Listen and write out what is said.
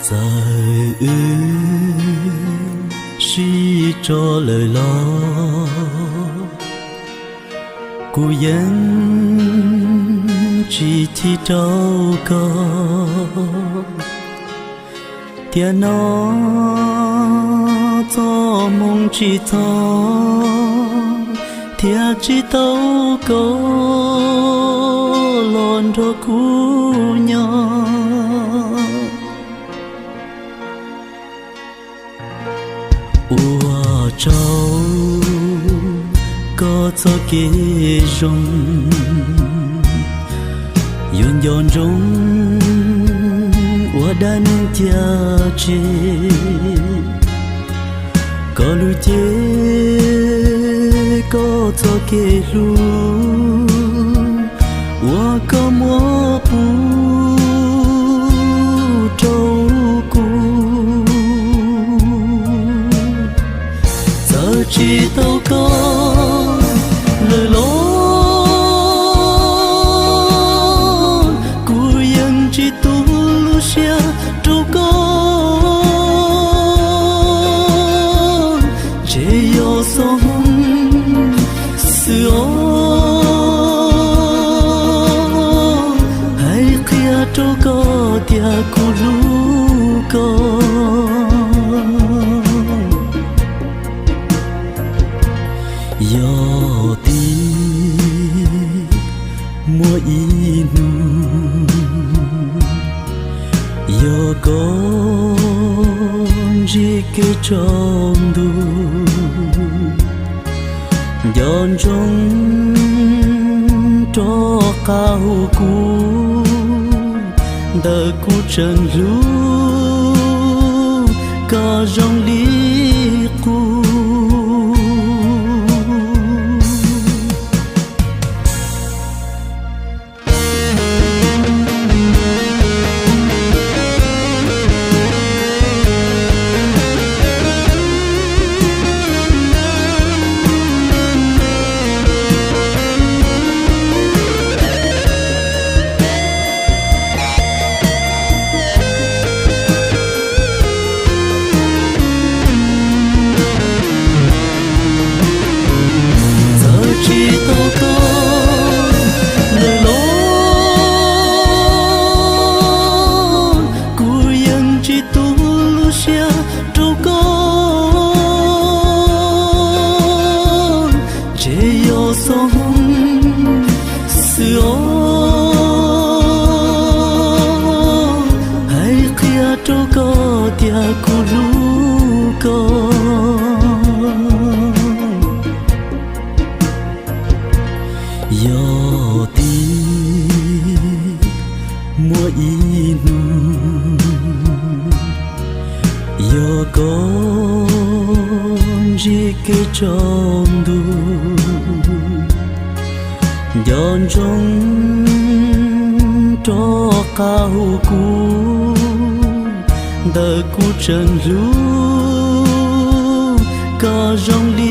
Txawm wb sib tso lawm los kuv yeej tsis chim rau koj. Tiam no txoj hmoo tsis txog thiab tsis tau koj los nrog kuv nyob. Ua tsaug koj txoj kev zoo, yuav nco ntsoov ua dab neeg cia tseg. Koj lub cev, koj txoj kev hlub uas koj muab pub rau kuv. Txawm tsis tau koj lawm los kuv yeej tsis tu lub siab rau koj. Ntshe yog xob hmoo xwb os, hais qhia rau koj tias kuv hlub koj. Yog tias muaj ib hnub, yog koj ntsib kev tsaus ntuj, nco ntsoov rov qab hu kuv, ntawm kuv tseem hlub koj zoo li qub. Txawm tsis tau koj lawm los kuv yeej tsis tu lub siab rau koj. Ntshe yog xob hmoo xwb os, hais qhia rau koj tias kuv hlub koj. Yog tias muaj ib hnub, yog koj ntsib kev tsaus ntuj, nco ntsoov rov qab hu kuv, ntawm kuv tseem hlub koj zoo li